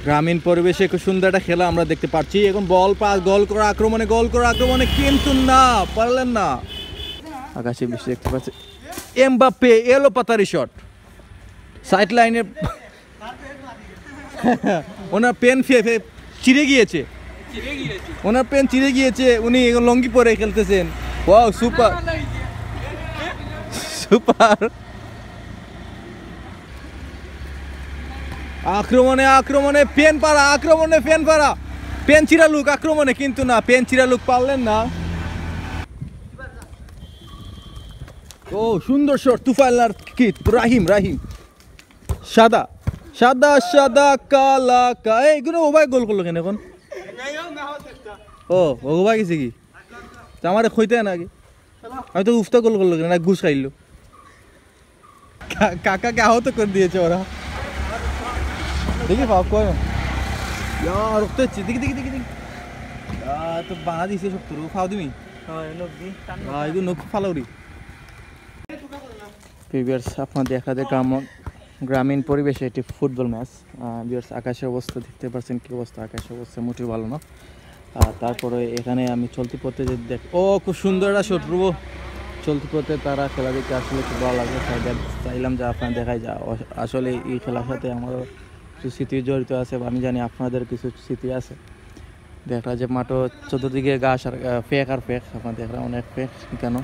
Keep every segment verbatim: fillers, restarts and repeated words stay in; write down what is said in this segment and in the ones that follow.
গ্রামীণ পরিবেশে খুব সুন্দর একটা খেলা আমরা দেখতে পাচ্ছি। এখন বল পাস, গোল করা আক্রমণে, গোল করা আক্রমণে, কিন্তু না, পারলেন না। আকাশে বৃষ্টি দেখতে পাচ্ছি। এমবাপ্পে এলো পাতারি শট, সাইড লাইনে। ওনার প্যান্ট ফে- ফে- ছিঁড়ে গিয়েছে। ওনার প্যান্ট ছিঁড়ে গিয়েছে, উনি এখন লুঙ্গি পরে খেলতেছেন। Wow, super, super. আক্রমণে, আক্রমণে প্যান্ট ফাড়া, আক্রমণে প্যান্ট ফাড়া। প্যান্ট ছিঁড়া লুক আক্রমণে, কিন্তু না, প্যান্ট ছিঁড়া লুক পারলেন না। ও, সুন্দর শট, তুফাইল আর কি, রাহিম, রাহিম। সাদা, সাদা, সাদা, কালা, কা-, এই, এগুলো ওবায় গোল করলো কেন এখন? ও, ওবায় গেছে কি? তা আমারে কইতে না আগে। আমি তো উফতা গোল করলো কেন, না ঘুষ খাইলো। কা-, কাকাকে আহত করে দিয়েছে ওরা। দেখি, পাও কই? ইয়া, রক্ত হচ্ছে। দেখি, দেখি, দেখি, দেখি। ইয়া, তো বানা দিছে সব তোর। পাও দিবি? হ্যাঁ, এগুলো নখ ফালাউরি। ভিউয়ার্স, আপনাদের দেখা দেয় গ্রাম-, গ্রামীণ পরিবেশে একটি ফুটবল ম্যাচ। আহ, ভিউয়ার্স, আকাশের অবস্থা দেখতে পাচ্ছেন, কি অবস্থা? আকাশের অবস্থা মোটেই ভালো না। আর তারপরে এখানে আমি চলতি পথে যে দেখ-, ও, খুব সুন্দর একটা শট, রুবো। চলতি পথে তারা খেলা দেখতে আসলে খুব ভালো লাগে। তাই দেখ-, চাইলাম যে আপনারা দেখাই যা। অস-, আসলে এই খেলার সাথে আমারও কিছু স্মৃতি জড়িত আছে, বা আমি জানি আপনাদের কিছু স্মৃতি আছে। দেখরা যে মাঠো চতুর্দিকে ঘাস আর, আহ, ফেক আর ফেক, আপনারা দেখরা অনেক ফেক কেন।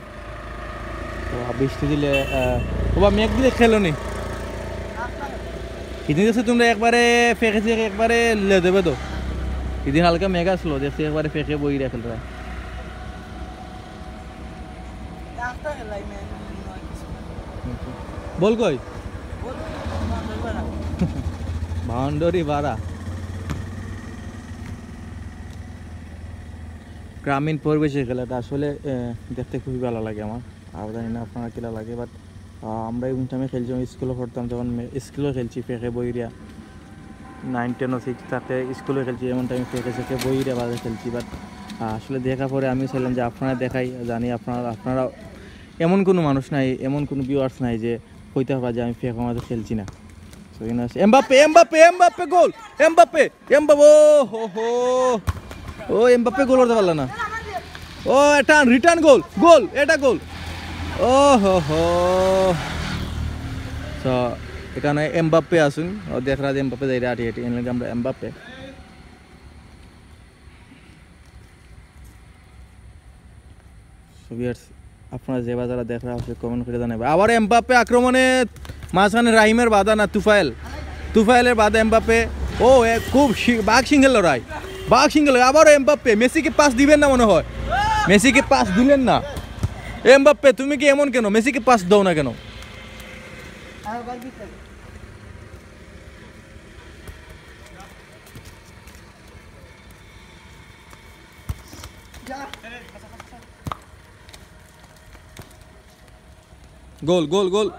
তো বৃষ্টি দিলে, আহ, ওবা মেঘ দিলে খেলো নি। ইদিন দেখছি তোমরা একবারে ফেকে ফেকে একবারে লে দেবে তো। ইদিন হালকা মেঘ আসলো, দেখছি একবারে ফেকে বই রাখল। বল কই? বাউন্ডারি বাড়া। গ্রামীণ পরিবেশে খেলাটা আসলে, আহ, দেখতে খুবই ভালো লাগে আমার। আর জানি না আপনারা কিলা লাগে, but, আহ, আমরা এমন টাইমে খেলছি, আমি স্কুলে পড়তাম যখন মে-, স্কুলে খেলছি ফেকে বইরিয়া। নাইন টেনও সিক্স থাকতে স্কুলে খেলছি, এমন টাইমে ফেকে ফেকে বইরিয়া বাজে খেলছি। But, আহ, আসলে দেখার পরে আমি চাইলাম যে আপনারা দেখাই, জানি আপনারা, আপনারা এমন কোনো মানুষ নাই, এমন কোনো ভিউয়ার্স নাই যে কইতে পারবা যে আমি ফেকের মাঝে খেলছি না। So, এখানে আছে এমবাপ্পে, এমবাপ্পে, এমবাপ্পে গোল, এমবাপ্পে, এমবাপ্পে, ও হো হো। ও, এমবাপ্পে গোল করতে পারলো না। ও, এটা রিটার্ন গোল, গোল, এটা গোল। ও হো হো। So, এখানে এমবাপ্পে আছইন, ও দেখরা যে এমবাপ্পে যাইরা আটি আটি, এর লাগি আমরা এমবাপ্পে। So, viewers, আপনারা যে বা যারা দেখরা অবশ্যই comment করে জানাইবা। আবার এমবাপ্পে আক্রমণে মাঝখানে রাহিমের বাধা না, তুফাইল, তুফাইলের বাধা এমবাপ্পে। ও, এ খুব শি-, বাঘ সিংহের লড়াই, বাঘ সিংহের লড়াই। আবারও এমবাপ্পে, মেসিকে পাস দিবেন না মনে হয়, মেসিকে পাস দিলেন না। এমবাপ্পে, তুমি কি এমন কেন? মেসিকে পাস দাও না কেন? গোল, গোল, গোল।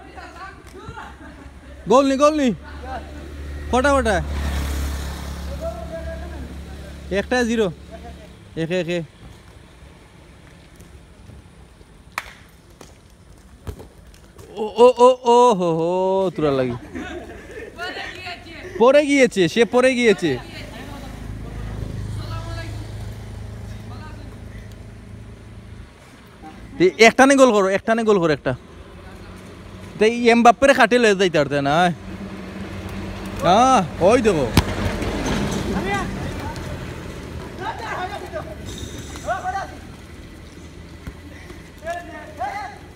গোল নি, গোল নি। ফটা ফটা। একটা জিরো। একে একে। ও, ও, ও, ও, হো, হো, তোরা লাগি। পড়ে গিয়েছে, সে পড়ে গিয়েছে। তে একটানে গোল করো, একটানে গোল করো একটা। তে এই এমবাপ্পেরে খাটে লয়ে যাইতে পারতে না। হ্যাঁ, ওই দেখো।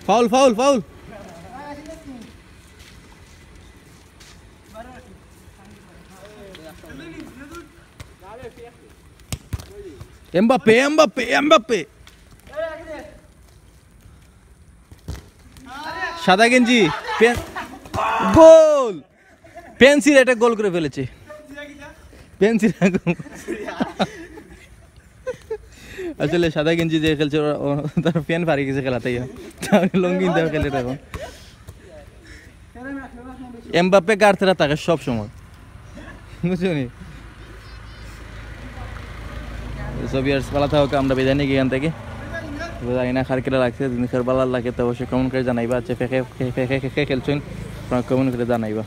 Foul, foul, foul. Mbappe, Mbappe, Mbappe. সাদা গেঞ্জি, পেন-, গোল। পেন্সিল একটা গোল করে ফেলেছে। পেন্সিল একটা গোল। আসলে সাদা গেঞ্জি যে খেলছে, ওরা, ও, তার প্যান্ট ফাড়ি গেছে খেলাতে গিয়া। তার লুঙ্গি নিতে খেলে এখন। এমবাপ্পে গার্থেরা থাকে সব সময়, বুঝছো নি? So viewers, ভালো থাকো, আমরা বিদায় নিই এখান থেকে। তো জানি না কার কিলা লাগছে, যদি কার ভালো লাগে তো অবশ্যই comment করে জানাইবা। আচ্ছা, ফেকে, ফেকে, ফেকে, ফেকে খেলছেন, আপনারা comment করে জানাইবা।